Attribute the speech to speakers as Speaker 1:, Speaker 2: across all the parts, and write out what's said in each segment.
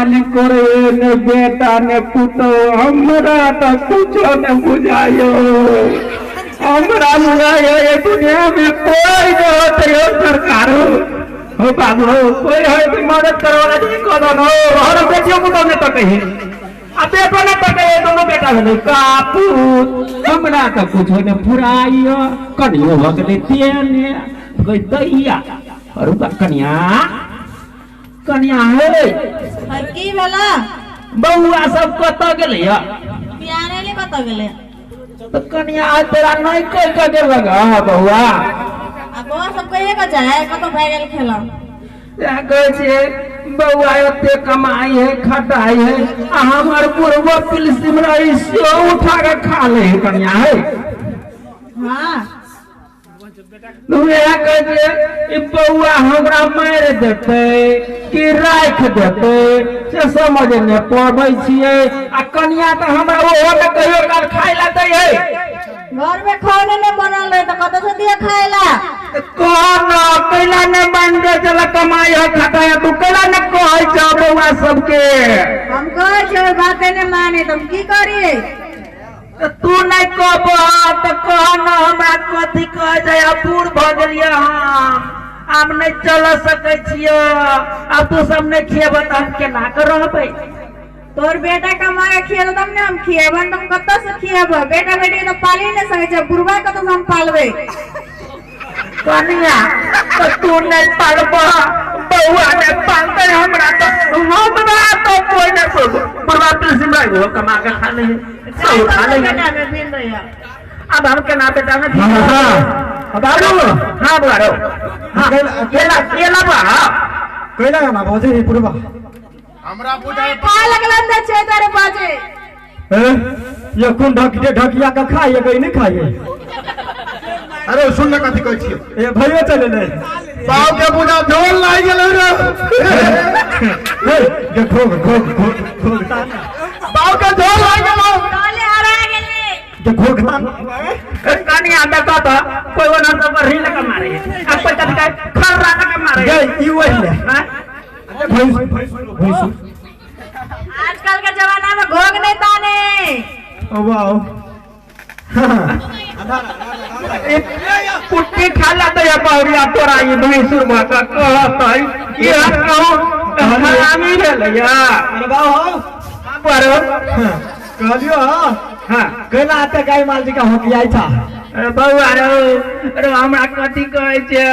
Speaker 1: ने करे ने बेटा ने पुतो, हमरा तो कुछो ने बुझायो। हमरा बुझायो ये दुनिया में कोई न होते हो सरकार हो बाबू हो, कोई है तो मदद करो वाला नहीं करो न हो। और बेटियों को ने तो कहे आ बेटो ने तो कहे दोनों बेटा भेलै कापूत। हमरा तो कुछो ने फुराइयो कनियो भऽ गेलै तेने गई दैया। और कनिया कनिया हे
Speaker 2: की भेला
Speaker 1: बउआ सब कतऽ गेलै या
Speaker 2: बियाने ले कतऽ गेलै?
Speaker 1: तो कनिया आज तोरा नहीं कह के गेलक हां बउआ।
Speaker 2: आ बउआ सब कहिए के जाए कतऽ भए गेल खेला?
Speaker 1: या कहै छै बउआ एते कमाई है खटाई है आ हमर बुढ़वा पिलसिम रही से उठा के खा ले है कनिया हे।
Speaker 2: हां
Speaker 1: बउआ हमरा मारि देतै कि राखि देतै से समझ नहि पबै छियै। आ कनिया तऽ हमरा ओहो ने कहियो काल खाय ला दै है।
Speaker 2: घर में खाने नहीं बनल रहे तो कतऽ से दिया खाय ला?
Speaker 1: कहना कैला ने बन दे चला कमाई है खटाई है, तू कैला ने कहै छ बउआ सबके?
Speaker 2: हम कहै छियै बात नहि माने त हम की करी?
Speaker 1: तू नहीं कहबह तऽ कह न हमरा कथी कहै छै। आब बूढ़ भऽ गेलियै हम, आब नहि चल सकै छियै, आब तू सब नहि खियेबह तऽ हम केना कऽ रहबै?
Speaker 2: तोर बेटा कमा के खियेतौ तब ने हम खियेबह, हम कतऽ से खियेबह? बेटा बेटी के तऽ पाली नहि सकै छै, बुढ़वा कतऽ से हम पालबै?
Speaker 1: कनिया तऽ तू नहि पालबह बउआ नहि पालतै हमरा तऽ हमरा तऽ कोइ नहि। बुढ़वा तुलसी भाई कमा के खा ले सब खा ले। अब हम केना बेटा में
Speaker 3: बाबू।
Speaker 1: हाँ बुआ रो हाँ केला केला बा
Speaker 3: कैला ना बाजे रे पुरबा
Speaker 4: हमरा बुझाय
Speaker 2: का लगलन दे छे तारे बाजे।
Speaker 3: ए ये कोन ढक ढकिया का खाइए कहीं नहीं खाइए।
Speaker 4: अरे सुन ना कथि कहै छियै।
Speaker 3: ए भइयो चले ले
Speaker 4: बाप के बुझा झोल लागि गेलै रे।
Speaker 3: ए देखो घोक घोक घोक
Speaker 4: बाप के झोल लागि गेलै
Speaker 2: तोले हरा गेलै।
Speaker 3: देखो घान
Speaker 1: कनिया देखो तो कोई ओना सब रील के मारे आ कोई कथि कहै खर्रा के मारे
Speaker 3: गई ई वही ले
Speaker 1: हां
Speaker 3: भैंस भैंस।
Speaker 2: आजकल के जमाना में घोग नहीं ताने।
Speaker 3: ओ वाओ
Speaker 1: कुट्टी खाला तो या बहुरिया तोरा ई भैंसुर भाषा कहत है ये कहू हरामी भेलै या।
Speaker 3: अरे बाबू
Speaker 1: पर
Speaker 3: कहलियो
Speaker 1: हां
Speaker 3: कैला आते गाय माल जी का होकियाई था।
Speaker 1: अरे बउआ रो अरे हमरा कथि कहै छै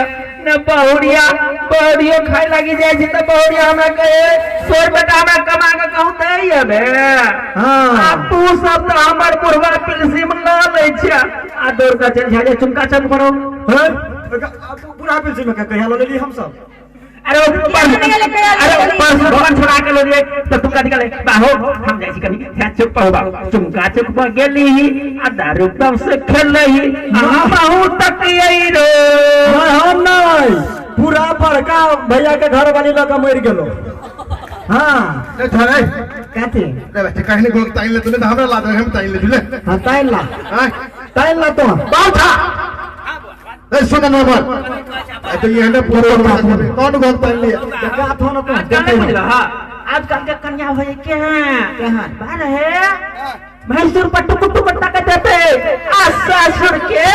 Speaker 1: ने बहुरिया बहुरियो खाय लागि जाइ छै तऽ बहुरिया हमरा कहे तोर बेटा हमरा कमा के कहूं दै बे।
Speaker 3: हां
Speaker 1: आ तू सब तऽ हमर बुढ़वा पिलसिम ल लै छै आ दौड़ के चलि जाइ चुमका चम करो।
Speaker 3: हैं बुढ़ा पिलसिम के कहिया ल लेली हम सब?
Speaker 1: अरे अरे पर्स भगवान छोड़ा के ले लिए तो तू कथि कहले बाहो हम जाइ छी कनी चुप हो बाबू चुमका चुप पर गेली आ दारू तब से खेलही हम बहुत तकियै रे।
Speaker 3: हम नहीं पूरा बड़का भैया के घर वाली लग मर गेलो। हां
Speaker 4: ए छोरे
Speaker 3: कथि
Speaker 4: रे बच्चे कहने गोल ताइन ले तूने तो हमरा ला दे हम ताइन ले ले।
Speaker 3: हां ताइन ला
Speaker 4: हां
Speaker 3: ताइन ला तो
Speaker 4: बाऊ था। ए सुन ना बोल तो ये है ना पूरा कौन गोल ताइन लिया
Speaker 3: देखा थो ना तो
Speaker 1: देखै बुझला। हां आजकल के कन्या होय के हैं बार है भैंसुर पर टुक टुक टक देते आ ससुर के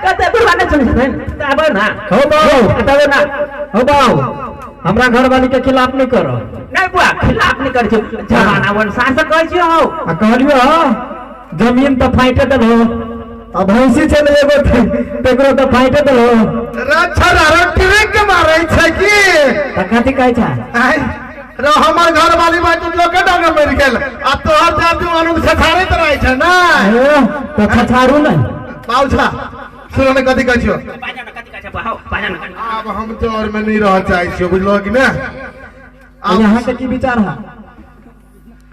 Speaker 1: कते बुढ़वा ने चल जेतै तब ना
Speaker 3: हो बाऊ
Speaker 1: तब ना
Speaker 3: हो बाऊ हमरा घर वाली के खिलाफ नहीं करो।
Speaker 1: नहीं बुआ खिलाफ नहीं करै छी जमाना अनुसार से कहै छी हो।
Speaker 3: आ कहलियो जमीन त फाइटे देलहो आ भैंसी चले एगो तेकरो त फाइटे देलहो।
Speaker 4: रे छोरा रे ट्रिक के मारै छै की
Speaker 3: त कथि कहै छै?
Speaker 4: आय रे हमर घर वाली बात लोक के डांग मरि गेल आ तोहर जादू अनु छछारैत रहै छै ना।
Speaker 3: ए त छछारू नहीं
Speaker 4: बाउछा सुन ने कथि कहै छियो?
Speaker 1: बाजा न कथि कहै छै बाहो बाजा न।
Speaker 4: आब हम जर में नहीं रह चाहै छियो बुझलो कि ने।
Speaker 3: यहाँ के की विचार है?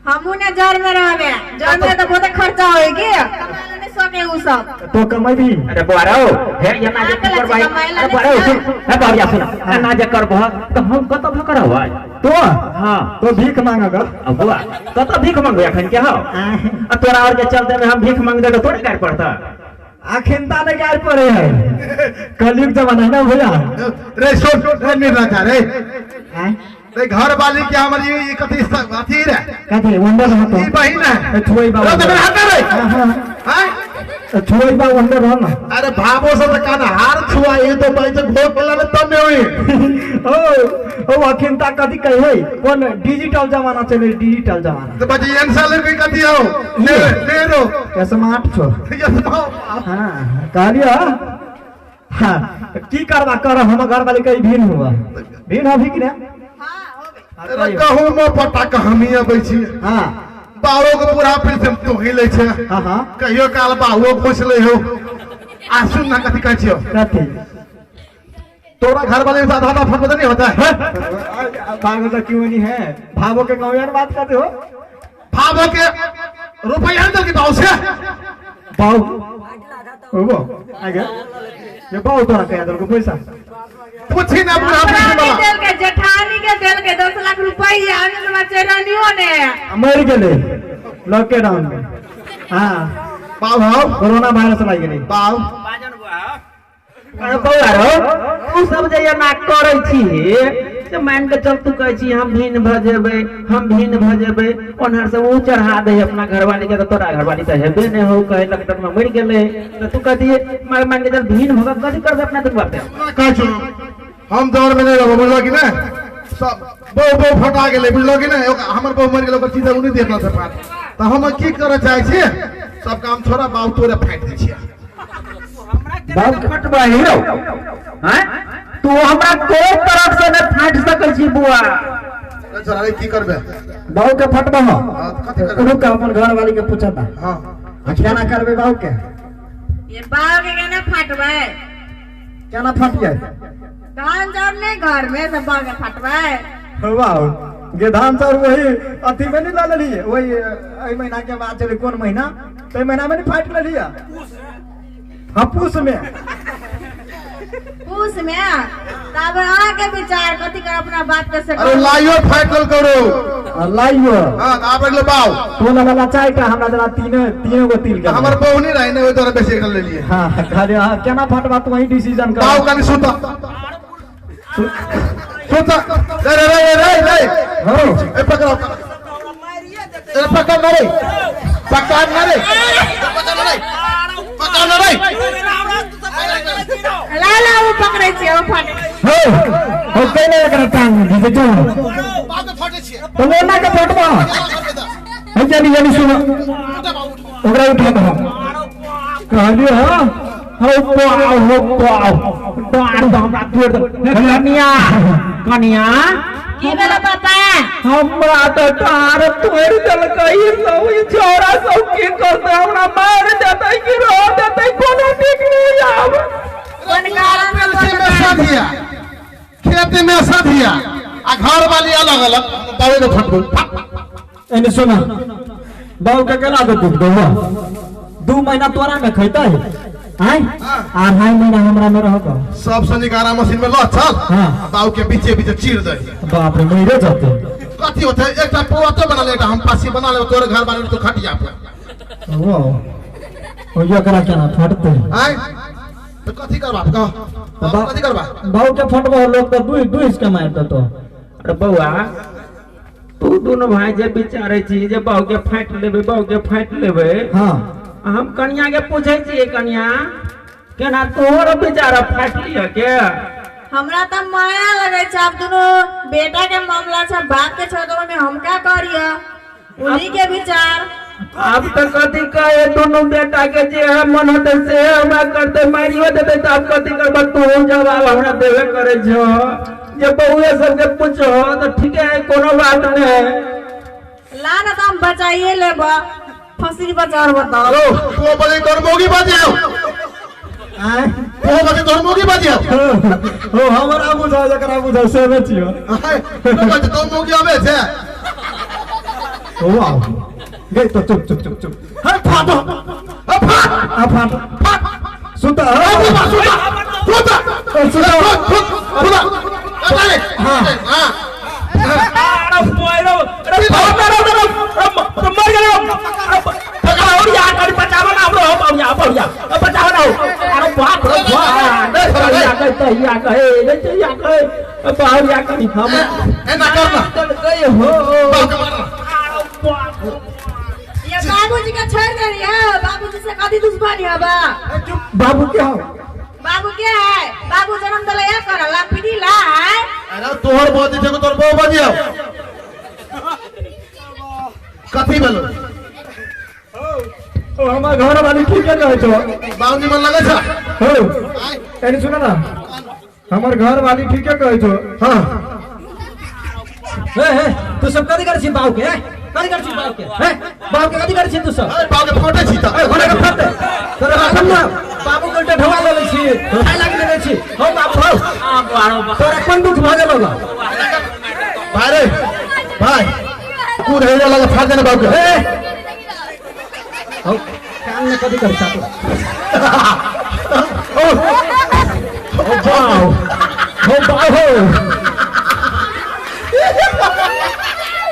Speaker 2: हमू ने जर में रहबे, जर में तो बहुत खर्चा होई के कमाए नहीं सके उ सब।
Speaker 3: तो कमाई
Speaker 1: अरे बुआरो हे ये ना जे करबै। अरे बुआरो सुन, हे बुआरिया सुन, ना जे करबह तो हम कत भ करबै
Speaker 3: तो?
Speaker 1: हां
Speaker 3: तो भीख मांगग।
Speaker 1: अब बुआ कत भीख मांगबै अखन के हो? आ तोरा और के चलते में हम भीख मांग दे तो तोरे गार पड़ता।
Speaker 3: आखिन ता नहीं गार पड़े है, कलयुग जमाना है ना भैया।
Speaker 4: रे सुन रे निर्लज्जा रे,
Speaker 3: हैं
Speaker 4: रे घर वाली के हमर ई कथी अथी रे
Speaker 3: कथी वंडर हो
Speaker 4: ई बहिन है
Speaker 3: छुई बा
Speaker 4: रे तो हाथ रे हां
Speaker 3: छुई बा वंडर हो ना।
Speaker 4: अरे भावो से त कान हार छुआ ये तो भाई तो घोक ला तब में होई।
Speaker 3: ओ ओ अखिन ता कथी कहे है कोन डिजिटल जमाना चले डिजिटल जमाना
Speaker 4: तो बजी एन साल के कथी हो ले ले रो
Speaker 3: स्मार्ट छो हां कहलियो हां की करबा कर हम घर वाले कहीं भीन हुआ भीन होभी कि ना।
Speaker 2: हां होबे।
Speaker 4: अरे कहू म पटा कहानी अबै छी।
Speaker 3: हां
Speaker 4: बाबो के पूरा फिर से तू ही ले छे।
Speaker 3: हां हां
Speaker 4: कहियो काल बाबो खुश ले हो आ सुन ना कथी कहै छियो
Speaker 3: कथी
Speaker 4: तोरा घर वाले के साथ आधा फट नहीं होता है
Speaker 3: भागो तो क्यों नहीं है भावो के गांव यार बात करते हो
Speaker 4: भावो के रुपया दे के बाऊ से
Speaker 3: बाऊ ओ आगे ये बाऊ तोरा कह दल को पैसा
Speaker 4: पूछी ना बुढ़ा
Speaker 2: वाला देल के जेठानी के देल के 10 लाख रुपया आने से बचेरानियो ने
Speaker 3: मर गेले लॉकडाउन में। हां
Speaker 4: बाऊ हां
Speaker 3: कोरोना वायरस लागि गेलै
Speaker 4: बाऊ
Speaker 1: अरे बौआ रो तू सब जे एना करै छी से मान के चल तू कहै छी हम भिन्न भऽ जेबै हम भिन्न भऽ जेबै ओनहर से ऊ चढ़ा दे अपना घरवाली के तो तोरा घरवाली तऽ हेबे नहि हो कहे लॉकडाउन में मरि गेलै तऽ तू कहती मान के चल भिन्न भऽ कथी करबै अपना दुनू बाप।
Speaker 4: कहै छी हम दौड़ में नहीं रहबो बुझलो कि नहीं सब बहु बहु फटा गेलै बुझलो कि नहीं हमर बहु मरि गेलै ओकर चीज उ नहि देखला से पात तऽ हम की करऽ चाहै छी सब काम छोड़ा बाऊ तोरे फाटि दै छियै।
Speaker 1: बाऊ फटबा हीरो हैं तू हमरा कोई तरफ से नहीं फाट सकै छी बुआ।
Speaker 4: अरे अरे की करबे
Speaker 3: बाऊ के फटबा हो
Speaker 4: कथी करबे
Speaker 3: रुक अपन घर वाली के पूछता।
Speaker 4: हां
Speaker 3: केना करबे बाऊ के
Speaker 2: ये बाऊ के केना फाटबै
Speaker 3: केना फट जाए
Speaker 2: धान चाउर नहीं घर में सब बाऊ के फाटबै।
Speaker 3: वाह गे धान चाउर वही अथी में नहीं ला लेलिए वही एहि महीना के बाद चले कोन महीना तो महीना में नहीं फाट लेलिए। हाँ पूस में
Speaker 2: पूस में तब अहाँ के विचार कथी कर अपना बात कर सको।
Speaker 4: अरे लाइयो फाटल करो
Speaker 3: लाइयो।
Speaker 4: हां आप अगले बाऊ
Speaker 3: टोला वाला चाय का हमरा जरा तीन तीन गो तिल के
Speaker 4: हमर बहु नहीं रहे ने ओइ तोरा बेसी कर लेलिए।
Speaker 3: हां खाली हां केना फटबा तू वही डिसीजन कर
Speaker 4: बाऊ कनी सुता सुता रे रे रे रे रे
Speaker 3: हो
Speaker 4: ए पकड़ो ए पकड़ ना रे पकड़ ना रे पकड़ ना रे
Speaker 2: ला ला वो पकड़े छी वो फाटे
Speaker 3: हो हो केना एकरा टांग दे चल
Speaker 4: बात फाटे छी
Speaker 3: तो लेना के फटबा है जानी जानी सुन ओकरा उठा दो कहलियो हां हो पाओ हो पाओ डार दो हमरा तोड़ दो।
Speaker 1: कनिया कनिया
Speaker 2: की भेल पापा
Speaker 1: हमरा तो डार तोड़ देलकै सब ई छौड़ा सब की करतै हमरा मार देतै की रो देतै कोनो ठीक नहीं आब
Speaker 2: कोन कारण
Speaker 4: से सधिया खेत में सधिया आ घर वाली अलग अलग बावे के फटबो।
Speaker 3: एने सुना बाऊ के केना दे दुख दो 2 महीना तोरा में खैतै आय 2.5 महीना हमरा में रहब
Speaker 4: सब शनिकारा मशीन में ल चल।
Speaker 3: हां
Speaker 4: बाऊ के बीचे बीचे चीर दे
Speaker 3: बाप रे मरे जाते
Speaker 4: कथी होते एकटा पौआ तो बना ले एकटा हम पासी बना ले तोरे घर वाले तो खटिया पर
Speaker 3: वो ओ एकरा केना फटते
Speaker 4: आय तो कथी करबा कह कथी करबा
Speaker 3: बाऊ के फटबो लोग तो दुई दुई के मार देतो।
Speaker 1: अरे बौआ तू दोनों भाई जे विचारै छी जे बाऊ के फाटि लेबै बाऊ के फाटि लेबै।
Speaker 3: हां
Speaker 1: हम कनिया के पूछै छियै कनिया केना तोहर विचार फाटि लिअ के
Speaker 2: हमरा त माया लगै छै अब दोनों बेटा के मामला छै बाप के छै तो में हम का करिय उन्हीं के विचार।
Speaker 1: अब तो कथी कहे दोनों बेटा के जे मन होते से हमरा करते मारियो देते त अब कथी करब तू जवाब हमरा देबे करे छो जे बहुए सबके पूछो तो ठीक है कोनो बात नहीं
Speaker 2: ला ना तो हम बचाइए लेब फसी बचार बताओ।
Speaker 4: तो बजे तोर मोगी बाजे हो
Speaker 3: आय
Speaker 4: तो बजे तोर मोगी बाजे हो
Speaker 3: हो हमरा बुझा जकरा बुझा से में छियो
Speaker 4: आय तो बजे तोर मोगी आवे छे
Speaker 3: हो आओ गई तो चुप चुप चुप चुप
Speaker 4: हर फाटो अ फाट
Speaker 3: आ फाट
Speaker 4: फाट
Speaker 3: सुता
Speaker 4: सुता सुता सुता सुता अरे हां हां
Speaker 1: अरे पोयरो अरे अरे मर गेलो पकड़ और यार करी बचाव ना हमरो हम या बढ़िया बचाव ना अरे बाप रे बाप अरे दहिया कहे रे चैया कहे बाहुरिया करी हम
Speaker 4: एना करना
Speaker 1: कहे हो
Speaker 4: बाबू के मारना।
Speaker 2: ये बाबूजी का छोड़ दे रही है, बाबूजी से कदी दुश्मनी है बा।
Speaker 3: बाबू क्या हो?
Speaker 2: बाबू क्या है? बाबू जन्म दले या करला पीढ़ी ला है।
Speaker 4: अरे तोहर बाजी छे तोर बहु बाजी हो कथी भेलो?
Speaker 3: ओ हमार घर वाली ठीक है कहै छो
Speaker 4: बाबू निमन लगे छ
Speaker 3: हो एनी सुन ना हमर घर वाली ठीक है कहै छो।
Speaker 4: हां
Speaker 5: हे हे तू सब कथी करै छी बाबू के? कथी करै छी बाबू के? हे बाबू के कथी करै छी तू सब?
Speaker 4: अरे बाबू के फोटे छी त
Speaker 5: ए घोड़ा के फोटे तोरा अपन ना बाबू के उल्टा ढवा लेले छी खाय लागि लेले छी। हो बाबू हो तोरा कोन दुख भ गेलौ?
Speaker 4: भाई रे भाई कुर हेरे लगे फाड़ देने बाबू के।
Speaker 5: ए हो कान में कथी करै छ तू?
Speaker 3: ओ हो बाऊ हो बाऊ हो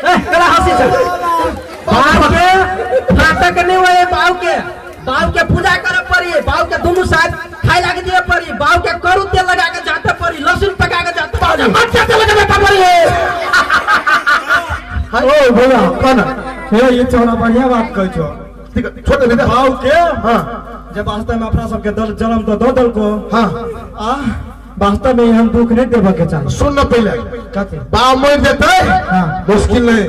Speaker 5: ए कला हंसी छ बाप के फाटक नहीं हुए बाऊ के, बाऊ के पूजा करे पड़ी, बाऊ के दोनों साथ खाए लागे दिए पड़ी, बाऊ के करू तेल लगा के जाते पड़ी, लहसुन पका के जाते पड़ी, मरचा तेल लगा के पड़ी।
Speaker 3: ओ भैया कौन हे ये छोरा बढ़िया बात कहै छो।
Speaker 4: ठीक छोड़ दे
Speaker 3: बाऊ के।
Speaker 4: हां
Speaker 3: जब वास्तव में अपना सबके दल जन्म तो दो दल को।
Speaker 4: हां
Speaker 3: आ वास्तव में हम दुख नहीं देबे के चाही।
Speaker 4: सुन न पहले
Speaker 3: कथी
Speaker 4: बाऊ मर जेतै।
Speaker 3: हां
Speaker 4: मुश्किल नहीं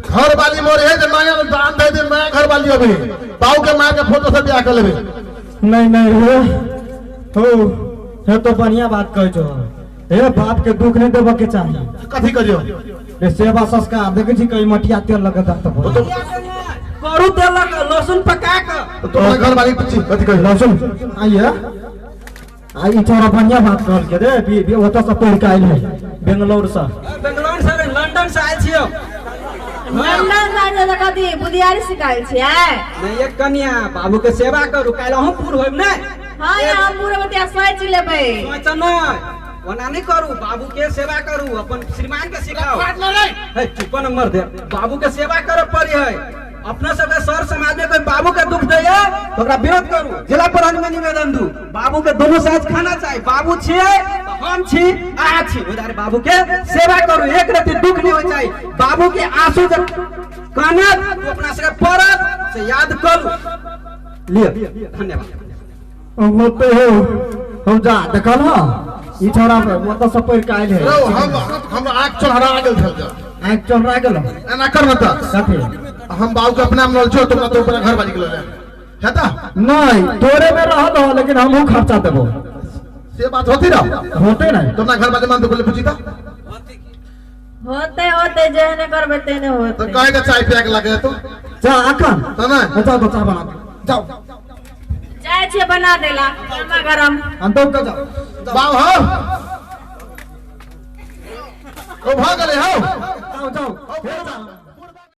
Speaker 4: घर वाली मोर है जे माया में दान दे दे मैं घर वाली अभी बाऊ के मां के फोटो से ब्याह कर लेबे।
Speaker 3: नहीं नहीं हो हो हे तो बढ़िया बात कहै छो। हे बाप के दुख नहीं देबे के चाही।
Speaker 4: कथी करियो?
Speaker 3: रे सेवा संस्कार देखै छी कई मटिया तेल लगा जात
Speaker 4: तो
Speaker 5: करू तेल लगा लहसुन पका के
Speaker 4: तो तोरा घर वाली पूछी कथी कहियो?
Speaker 3: लहसुन आइए आई छोरा बढ़िया बात कहल के रे बी ओतऽ से पढ़ के आइल है बेंगलोर से।
Speaker 5: बेंगलोर से लंदन से आइल छियो।
Speaker 2: लंदन से आइल त कथी बुधियारी सिखाइल छियै?
Speaker 5: नहीं एक कन्या बाबू के सेवा करू काल्हि अहूँ पूर होइब नै।
Speaker 2: हां हम पूर होब त सोच लेबै।
Speaker 5: सोच नै ओना नहीं करू, बाबू के सेवा करू, अपन श्रीमान के सिखाओ। हे चुप न मर दे, बाबू के सेवा करे पड़ी है। अपना सबके सर समाज में कोई बाबू के दुख दे तो ओकरा विरोध करू, जिला प्रधान में निवेदन दू। बाबू के दोनों साइज खाना चाहिए, बाबू छियै हम छी अहाँ छी, उधर बाबू के सेवा करू, एक रति दुख नहीं हो चाहिए। बाबू के आंसू जब कानत तो अपना सबके पड़त से याद करू। लिअ धन्यवाद।
Speaker 3: होते हो हम जा देखल ह ई छोरा ओतऽ से पढ़ के आइल है।
Speaker 4: हम आँख चढ़ा गेल छल।
Speaker 3: आँख चढ़ा गेल
Speaker 4: एना कर न त
Speaker 3: कथी
Speaker 4: हम बाबू के अपना में छो तुमरा तो ऊपर घर बाजी गेल है त
Speaker 3: नहीं तोरे में रहल हो लेकिन हमहू खर्चा देबो
Speaker 4: से बात होती ना
Speaker 3: होते नहीं
Speaker 4: तुमरा घर बाजी मान तो बोले पूछी त
Speaker 2: होते होते जेहने करबे तेने होते।
Speaker 4: तो काहे के चाय पिया के लगे तो
Speaker 3: जा अखन
Speaker 4: त ना
Speaker 3: अच्छा तो चाय बना जाओ
Speaker 2: चाय छे बना देला गरमा गरम
Speaker 3: हम तो के जाओ
Speaker 4: बाबू हो ओ भ गेलै हो
Speaker 3: जाओ जाओ।